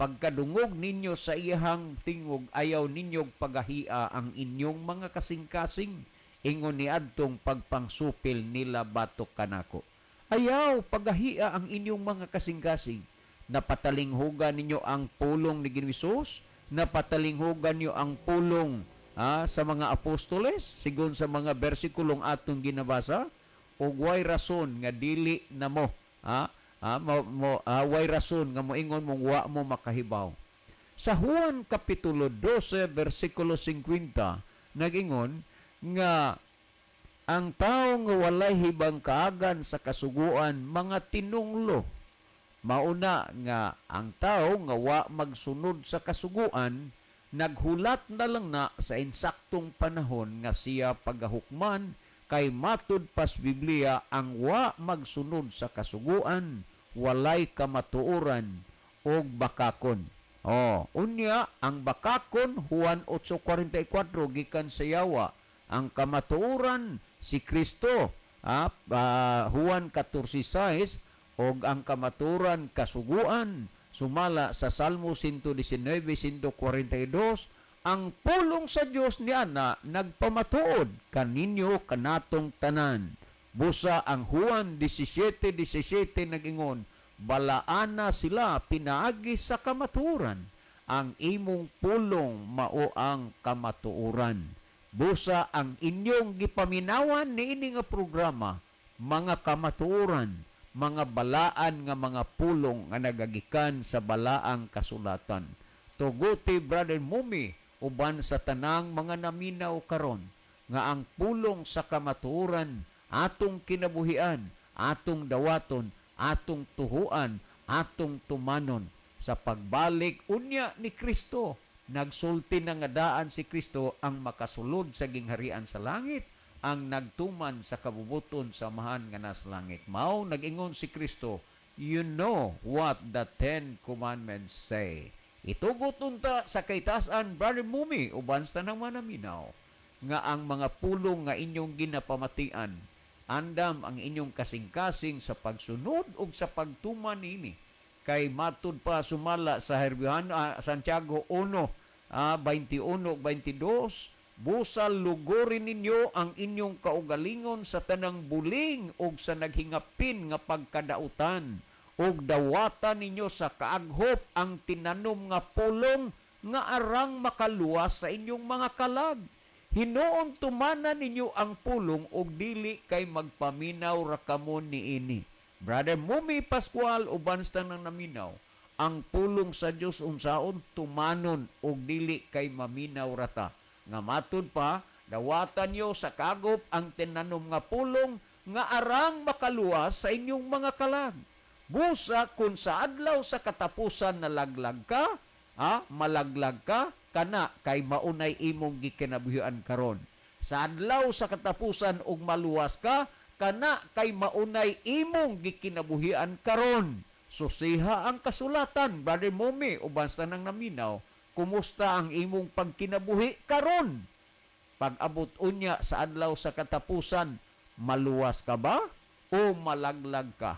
pagkadungog ninyo sa iyahang tingog, ayaw ninyog pagahia ang inyong mga kasing-kasing, ingon ni adtong pagpangsupil nila batok kanako. Ayaw pagahia ang inyong mga kasing-kasing. Napatalinghugan ninyo ang pulong ni Ginoong Hesus, napatalinghugan ninyo ang pulong sa mga apostoles, sigon sa mga bersikulong atong ginabasa, ug way rason nga dili na mo, way rason nga moingon mong wa mo makahibaw. Sa Juan Kapitulo 12, versikulo 50, nagingon nga ang tao nga walay hibang kaagan sa kasuguan mga tinunglo. Mauna nga ang tao nga wa magsunod sa kasuguan naghulat na lang na sa insaktong panahon nga siya pagahukman, kay matud pas Biblia ang wa magsunod sa kasuguan walay kamatuoran og bakakon. Oh, unya ang bakakon Juan 8:44 gikan sa yawa, ang kamatuoran si Kristo, Juan 14:6, og ang kamatuoran kasuguan sumala sa Salmo 119:142, ang pulong sa Dios ni ana nagpamatuod kaninyo kanatong tanan. Busa ang Juan 17:17 nagingon, balaana sila pinaagi sa kamatuoran, ang imong pulong mao ang kamatuoran. Busa ang inyong gipaminawan niini nga programa, mga kamatuoran, mga balaan nga mga pulong nga nagagikan sa balaang kasulatan. Tuguti Brother Mumi uban sa tanang mga naminaw karon nga ang pulong sa kamatuoran atong kinabuhian, atong dawaton, atong tuhuan, atong tumanon sa pagbalik unya ni Kristo. Nagsulti na nga daan si Kristo ang makasulod sa gingharian sa langit, ang nagtuman sa kabubuton sa Amahan nga nasa langit. Mao nag-ingon si Kristo, you know what the 10 Commandments say. Itugot unta sa kaytasan, Brother Mumi, uban sa tanang manaminaw, nga ang mga pulong nga inyong ginapamatian, andam ang inyong kasing-kasing sa pagsunod ug sa pagtuman niini. Kay matud pa sumala sa Herbihan, Santiago 1, 21-22, busal lugurin ninyo ang inyong kaugalingon sa tanang buling ug sa naghingapin nga pagkadautan, ug dawatan ninyo sa kaaghop ang tinanom nga pulong nga arang makaluwas sa inyong mga kalag. Hinuon tumanan ninyo ang pulong og dili kay magpaminaw ra kamo niini. Brother Mumi Pascual, uban sa nang naminaw, ang pulong sa Dios unsaon tumanon og dili kay maminaw rata. Nga matud pa, dawatan nyo sa kagop ang tinanom nga pulong nga arang makaluwas sa inyong mga kalag. Busa kung sa adlaw sa katapusan nalaglag ka, malaglag ka, kana kay maunay imong gikinabuhian karon. Sa adlaw sa katapusan ug maluwas ka, kana kay maunay imong gikinabuhian karon. Susiha ang kasulatan, Brother Mumi, uban sa nang naminaw, kumusta ang imong pagkinabuhi karon? Pag-abot unya sa adlaw sa katapusan, maluwas ka ba o malaglag ka?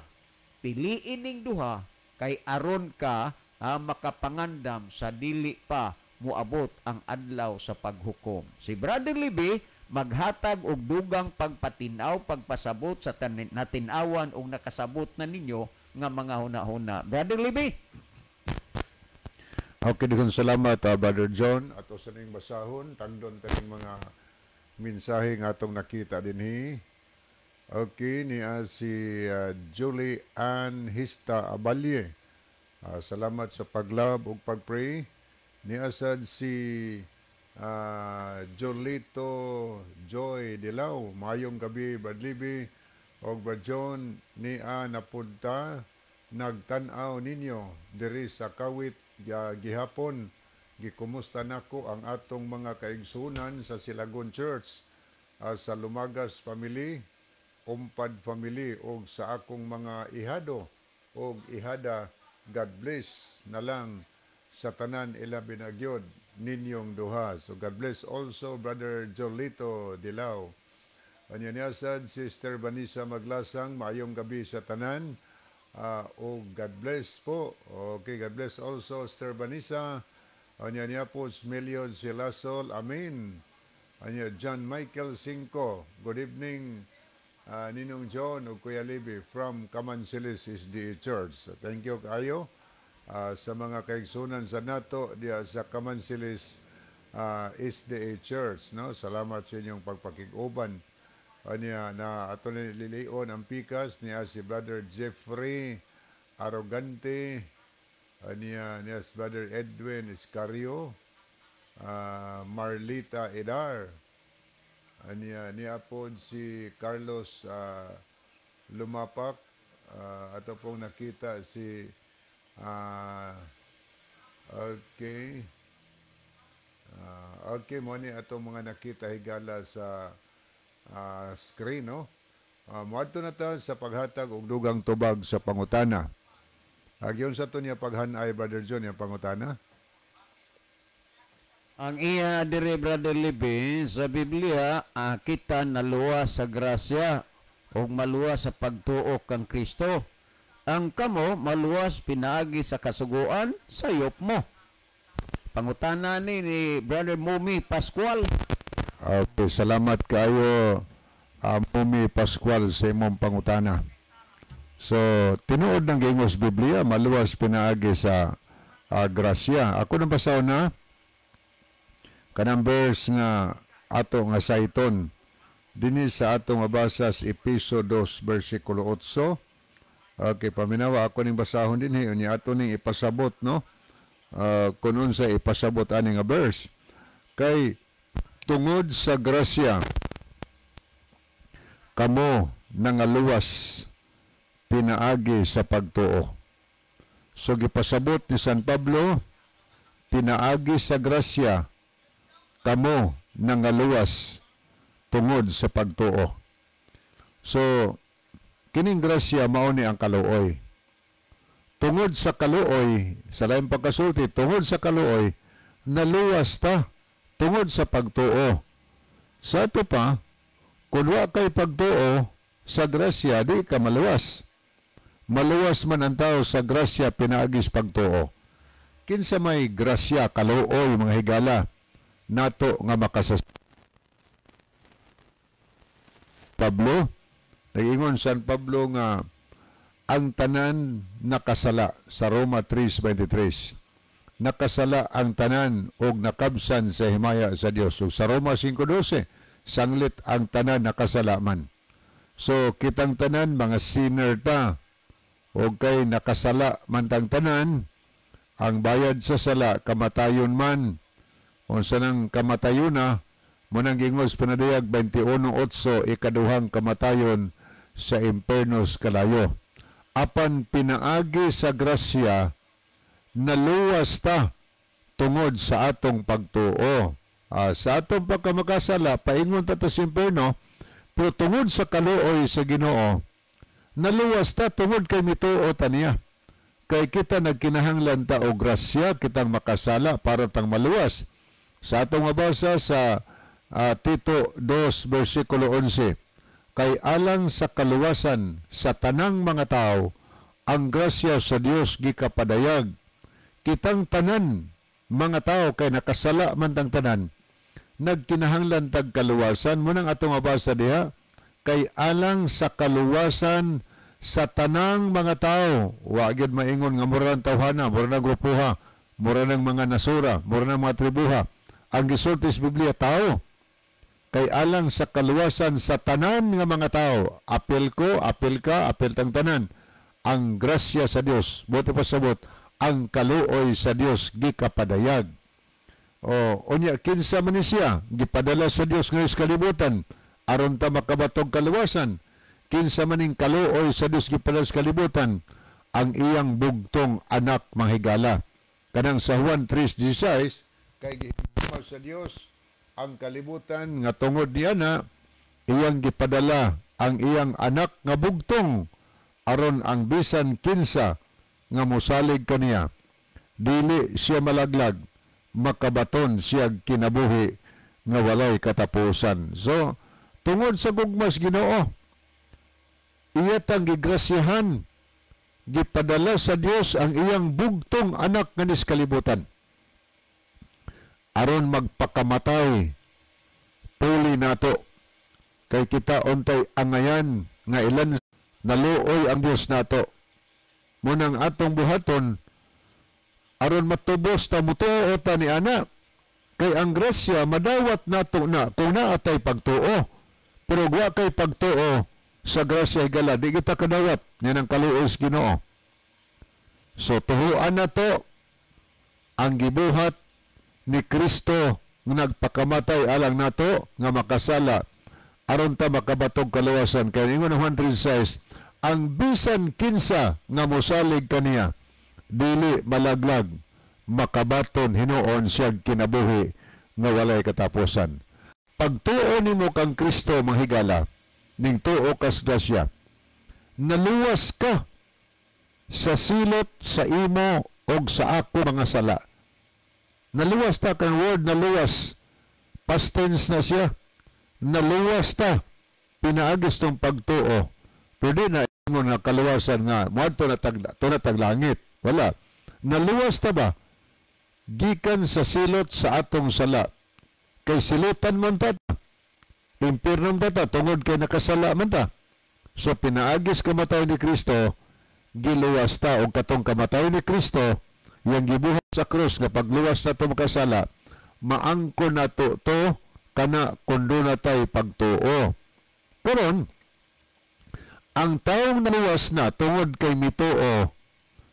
Piliin ning duha kay aron ka makapangandam sa dili pa moabot ang adlaw sa paghukom. Si Brother Libby maghatag og dugang pagpatinaw, pagpasabot sa natinawan og nakasabot na ninyo nga mga huna-huna. Brother Libby. Okay, daghang salamat, Brother John. Ato sa ning basahon, tangdon kaning mga mensahe nga atong nakita dinhi. Okay, niya si Julie Ann Hista Abalye. Salamat sa pag-love ug pag-pray. Niya sad si Jolito Joy Dilaw. Mayong gabi, Brad Libby og Brad John. Niya napunta nagtan-aw ninyo diri sa Kawit gihapon. Gikumusta nako ang atong mga kaigsunan sa Silagon Church, sa Lumagas family, Umpad family og sa akong mga ihado og ihada. God bless na lang sa tanan, ilabi na gyud ninyong duha. So God bless also, Brother Jolito Dilaw. Anya niya sad Sister Vanessa Maglasang, maayong gabi sa tanan. O God bless po. Okay, God bless also, Sister Vanessa. Anya niya po Smilio Silasol, amen. Anya John Michael Cinco, good evening, Ninong John o Kuya Libby from Kamansilis SDA Church. So, thank you kayo sa mga kaigsunan sa nato diya sa Kamansilis SDA Church, no? Salamat sa inyong pagpakig-uban. Anya na ato ni lilion ang pikas niya si Brother Jeffrey Arrogante, anya niya si Brother Edwin Iscario, Marlita Edar, anya niya po si Carlos Lumapak, ato pong nakita si okay. Okay, mo ni ato mga nakita higala sa screen, no? Moadto na ta sa paghatag og dugang tubag sa pangutana. Agyon sa to niya paghanay, Brother John, yung pangutana. Ang iya dire, Brother Libby, sa Biblia, kita naluwas sa grasya ug maluwas sa pagtuo kang Kristo. Ang kamo maluwas pinaagi sa kasuguan, sayop mo. Pangutana ni Brother Mumi Pascual. Okay, salamat kayo, Mumi Pascual, sa imong pangutana. So, tinuod ng gingos Biblia, maluwas pinaagi sa grasya. Ako nang basahon na kanang verse nga ato nga saiton dinhi sa atong mabasa sa Episo 2 versikulo 8. Okay, paminawa ako ning basahon dinhi unya ato ning ipasabot, no? Kun unsa ipasabot ani nga verse. Kay tungod sa grasya kamo nangaluwas pinaagi sa pagtuo. So gipasabot ni San Pablo, pinaagi sa grasya kamo nangaluwas tungod sa pagtuo. So kining grasya mao ni ang kaluoy. Tungod sa kaluoy, sa laing pagkasulti, tungod sa kaluoy naluwas ta tungod sa pagtuo. Sa ato pa, kung wa kay pagtuo sa grasya, di ka maluwas. Maluwas man ang tao sa grasya pinaagis pagtuo. Kinsa may grasya, kaluoy, mga higala, nato nga makasas. Pablo, nag-ingon San Pablo nga ang tanan nakasala sa Roma 3:23. Nakasala ang tanan og nakabsan sa himaya sa Dios. Ug sa Roma 5:12, sanglit ang tanan nakasala man. So kitang tanan mga sinner ta, og kay nakasala man tang tanan, ang bayad sa sala kamatayon man. Unsa nang kamatayon na, munang gingos Pinadayag 21:8, ikaduhang kamatayon sa impernos kalayo. Apan pinaagi sa grasya naluwas ta tungod sa atong pagtuo. Sa atong pagkamakasala, paingon ta sa imperno, pero tungod sa kaluoy sa Ginoo, naluwas ta tungod kay mituo ta niya. Kay kita nagkinahanglan ta og grasya, kitang makasala para tang maluwas. Sa atong mabasa sa Tito 2 versikulo 11, kay alang sa kaluwasan sa tanang mga tao, ang grasya sa Dios gikapadayag. Kitang tanan mga tao kay nakasala man tang tanan, nagkinahanglan tag kaluwasan. Munang atong mabasa diha, kay alang sa kaluwasan sa tanang mga tao. Wa gyud maingon nga mura ng tawhana, mura ng grupuha, mura ng mga nasura, mura ng mga tribuha. Ang gisulti sa Biblia, tao. Kay alang sa kaluwasan sa tanan nga mga tao, apil ko, apil ka, apil tang tanan, ang grasya sa Dios, buot pasabot, ang kaluoy sa Dios gikapadayag. O unya kinsa man ni siya gipadala sa Dios ngayon sa kalibutan aron ta makabatog kaluwasan. Kinsa man ning kaluoy sa Dios gipadala sa kalibutan, ang iyang bugtong anak manghigala. Kanang sa Juan 3:16, kay gihigugma sa Dios ang kalibutan nga tungod niya na iyang gipadala ang iyang anak nga bugtong aron ang bisan kinsa nga mosalig kaniya dili siya malaglag, makabaton siya kinabuhi nga walay katapusan. So tungod sa gugmas Ginoo, iya tang gigrasyahan, gipadala sa Dios ang iyang bugtong anak nga nis kalibutan aron magpakamatay puli nato. Kay kita untay angayan nga ilan naluoy ang Dios nato. Munang atong buhaton aron matubos ta mutuo ta ni ana. Kay ang grasya madawat nato na kung naatay pagtuo. Pero wa kay pagtuo sa grasya higala, di kita kadawat niyan ang kaluoy sa Ginoo. So tuhuan nato ang gibuhat ni Kristo nga nagpakamatay alang nato nga makasala aron ta makabatog kaluwasan. Kay ingon ang Juan 3:16, ang bisan kinsa nga mosalig kaniya dili malaglag, makabaton hinuon siya kinabuhi nga walay katapusan. Pagtuo nimo kang Kristo manghigala, ning tuo kas grasya, naluwas ka sa silot sa imo og sa ako mga sala. Naluwas ta kang word naluwas, past tense na siya. Naluwas ta pinaagis tong pagtuo. Pwede na ingon nga kaluwasan nga moadto na tag to na tag langit. Wala. Naluwas ta ba gikan sa silot sa atong sala? Kay silutan man ta, impierno man ta tungod kay nakasala man ta. So pinaagis kamatay ni Kristo, giluwas ta og katong kamatay ni Kristo yang gibuhat sa krus nga pagluwas nato makasala, maangko nato to kana kun duna tay pagtuo. Karon ang taong naluwas na tungod kay mituo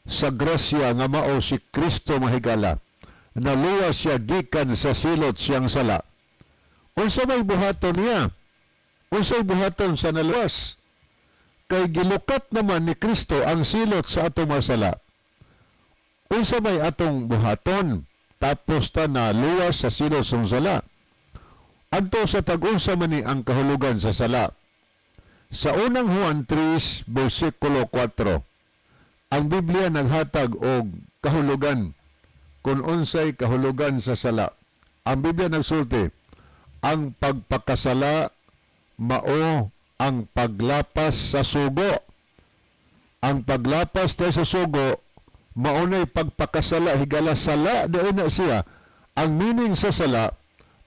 sa grasya nga mao si Kristo mahigala, naluwas siya gikan sa silot siyang sala. Unsa may buhaton niya? Unsay buhaton sa naluwas? Kay gilukat naman ni Kristo ang silot sa atong mga sala. Unsa may atong buhaton tapos ta naluwas sa silot sa sala? Adto sa tag-unsa man ni ang kahulugan sa sala. Sa unang Juan 3 versikulo 4, ang Biblia naghatag og kahulugan kung unsay kahulugan sa sala. Ang Biblia nagsulti, ang pagpakasala mao ang paglapas sa sugo. Ang paglapas tayo sa sugo maunay pagpakasala, higala sala doon na siya. Ang meaning sa sala,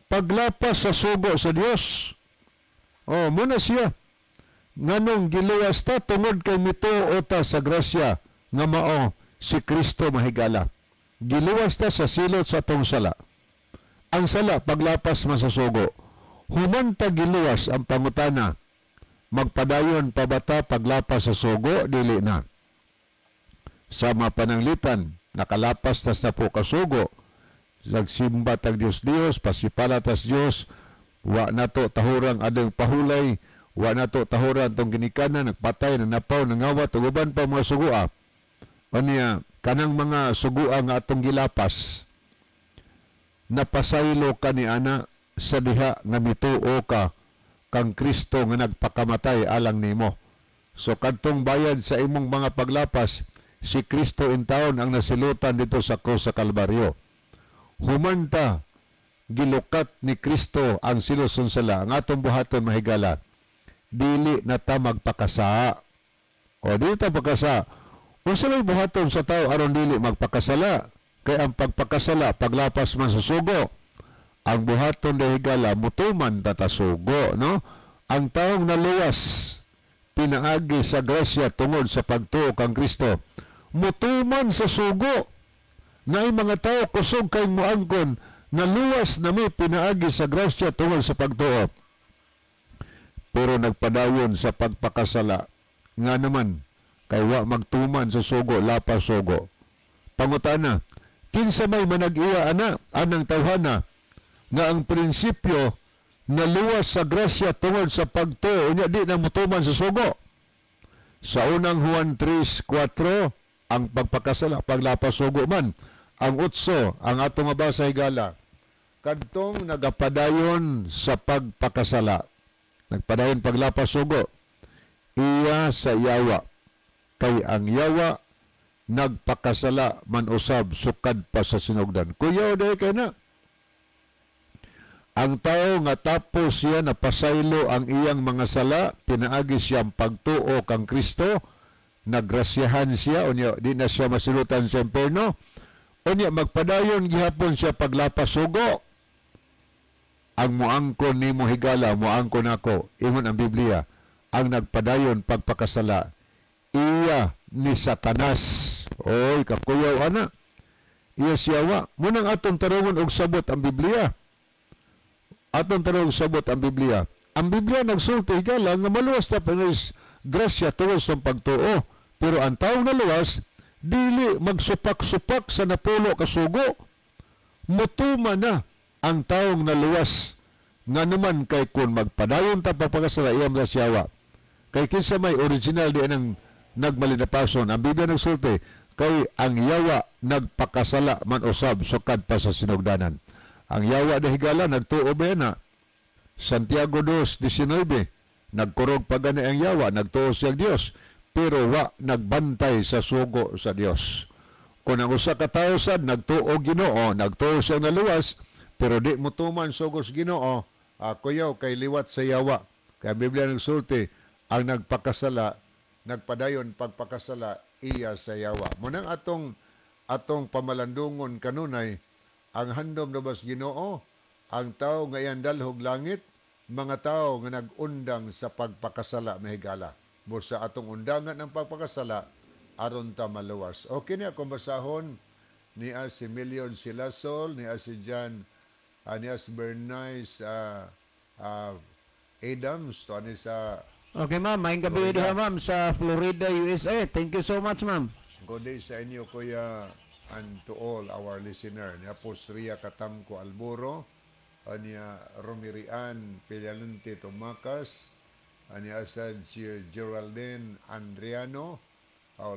paglapas sa sugo sa Dios. Oh, muna siya. Nganong giluwas ta tungod kay mituo ta sa grasya nga mao si Kristo mahigala. Giluwas ta sa silot sa atong sala. Ang sala paglapas man sa sugo. Human ta giluwas, ang pangutana, magpadayon pa ba ta paglapas sa sugo? Dili na. Sa mapananglitan, nakalapas ta sa napo kasugo, nagsimba tag Dios Dios, pasipala tas Dios, wa nato tahurang adeng pahulay, wa nato tahuran tong ginikanan, nagpatay, nanapaw, nangawat, ug uban pa mga sugua. Unya, kanang mga sugua nga atong gilapas, napasaylo ka ni ana sa diha nga mituo ka kang Kristo nga nagpakamatay alang nimo. So kadtong bayad sa imong mga paglapas, si Kristo intawon ang nasilutan dito sa krus sa Kalbaryo. Humanta gilukat ni Kristo ang silot sa sala, ang atong buhaton, mahigala, dili na ta magpakasa. O dili ta pagkasa. Unsa may buhaton sa tao aron dili magpakasala? Kay ang pagpakasala paglapas man sa sugo. Ang buhaton, higala, mutuman ta sugo, no? Ang taong naluwas pinaagi sa grasya tungod sa pagtuo kang Kristo, mutuman sa sugo. Naay mga tao kusog kay muangkon, naluwas nami pinaagi sa grasya tungod sa pagtuo, pero nagpadayon sa pagpakasala. Nga naman? Kay wa magtuman sa sugo, lapas sugo. Pangutana, kinsa may manag-iya ana anang tawhana nga ang prinsipyo naluwas sa grasya tungod sa pagtuo, unya di na mutuman sa sugo? Sa Unang Juan 3:4, ang pagpakasala paglapas sugo man. Ang utso, ang atong mabasa, higala, kadtong nagapadayon sa pagpakasala, nagpadayon paglapas sugo, iya sa yawa, kay ang yawa nagpakasala man usab sukad pa sa sinugdan. Kuyaw dahil kay na ang tao nga tapos siya napasaylo ang iyang mga sala pinaagi siyang pagtuo kang Kristo, nagrasyahan siya, unya di na siya masilutan sa impierno, unya magpadayon gihapon siya paglapas sugo. Ang muangkon nimo, higala, muangkon ako, ingon ang Biblia, ang nagpadayon pagpakasala, iya ni Satanas. Oy, kakuyaw ana. Iya siyawa. Munang atong tarungon og sabot ang Biblia. Atong tarungon sabot ang Biblia. Ang Biblia nagsulti, higala, nga maluwas ta pangis grasya tungod sa pagtuo. Pero ang taong naluwas, dili magsupak-supak sa napulo kasugo. Mutuma na ang taong naluwas. Nga naman kay kung magpadayon ta pagpakasala, iyam na siyawa. Kay kinsa may original di anang nagmalinapason? Ang Biblia nagsulti, kay ang yawa nagpakasala man usab sukad pa sa sinugdanan. Ang yawa na, higala, nagtuo ba na? Santiago 2:19, nagkurog pa gani ang yawa, nagtuo siyang Dios, pero wa nagbantay sa sugo sa Dios. Kung ang usa ka tawo sad nagtuo Ginoo, nagtuo siyang naluwas, pero di mo tuman sugo sa Ginoo, kuyaw kay liwat sa yawa. Kaya Biblia nagsulti, ang nagpakasala, nagpadayon pagpakasala, iya sa yawa. Munang atong atong pamalandungon kanunay, ang handom na bas Ginoo, ang tao nga iyang dalhog langit, mga tao nga nag-undang sa pagpakasala, mahigala. Busa atong undangan ng pagpakasala, aron ta maluwas. Okay niya kung basahon niya si Million Silasol, niya si John, niya si Bernice Adams, to ani sa Okay, ma'am. Maayong gabi diha, ma'am, sa Florida, USA. Thank you so much, ma'am. Good day sa inyo, kuya, and to all our listener. Niya po Ria Katamko Alburo, niya Romirian Pilalunte Tumakas, niya asad si Geraldine Andriano,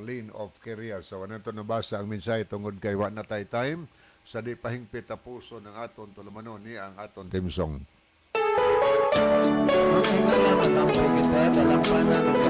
Lynn of Korea. So, ano ito nabasa ang mensahe tungod kay wa na tay time sa di pahingpit a puso ng aton tulumanon ni ang aton theme song. Ma'am, higala, magampay kita. Dalampanan.